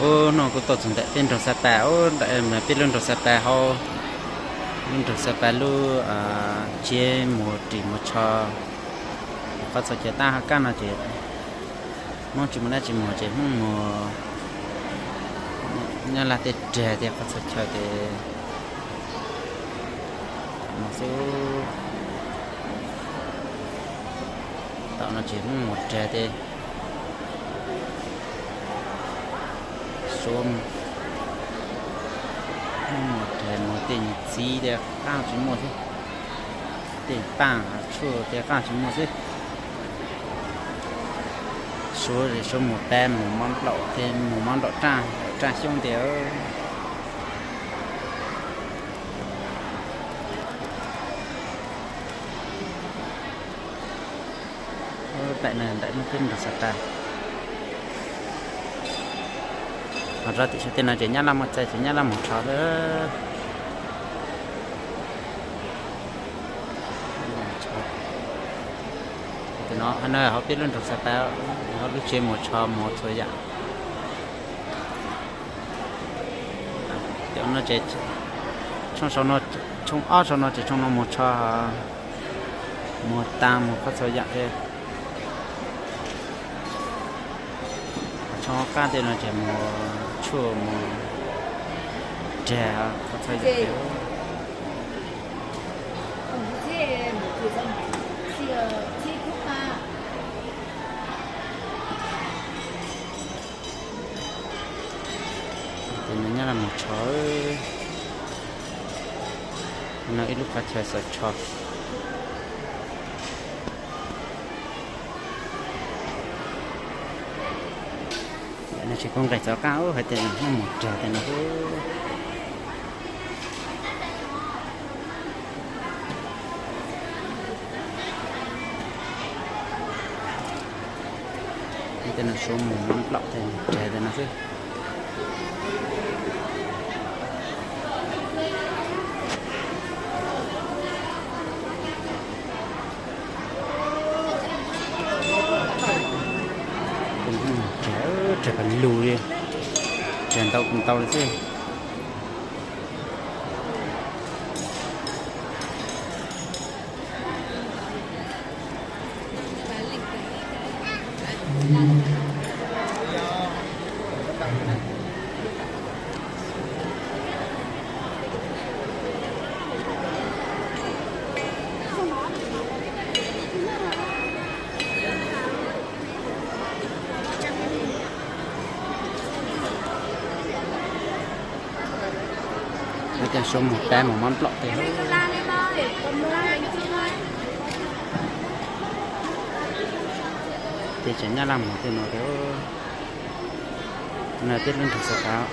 Ub, no kuv tuaj txog ntawm peb nroog Xab Pas, ub, ntawm peb lub nroog Xab Pas hauv, lub nroog Xab Pas lub tsev muag ris muag tsho, qhov txhua chaw tab hauv kaj no ces Hmoob tsis muaj dab tsi muag ces Hmoob muag Nyab Laj tej rag tej qhov txhua chaw ces no xwb. Tom no ces Hmoob muag rag tej, Suav, Hmoob muag rag muag tej nyuag txiv tej qab tsis muaj xwb, tej paaj tshuaj tej qab tsis muaj xwb. Suav, Suav muag pab muag mob nplaum tej, muag mob nplaum raj, nplaum raj xyoob tej. Pem no ntawm lub peb nroog Xab Pas, ho rau tim saum tej no ces Nyab Laj muag txaij ces Nyab Laj muag tsho xwb. Tim no, no hauv peb lub nroog Xab Pas, hauv lub tsev muag tsho muag txhua yam. Tim no ces tshooj sau no, tshooj ob sau no ces tshooj no muag tsho, muag taa muag qhov txhua yam thiab. Tshooj qab tej no ces muag tshuaj muag rag qhov txhua yam thiab. Ces nws nyob no mus tsho, no ib lub qhov chaw xaws tsho. No tsis kuv nqes txog qab ub hais tias muaj mus rag tias no xwb. Tej no Suav mus mob nplaum tias rag tias no xwb. Rag, rag pas lug li, rag ntau ntau li xwb. Lawv tias Suav mus pab mus mob nplaum tiag. Ces tseem Nyab Laj mus tej no tiag. No peb lub nroog Xav Pas.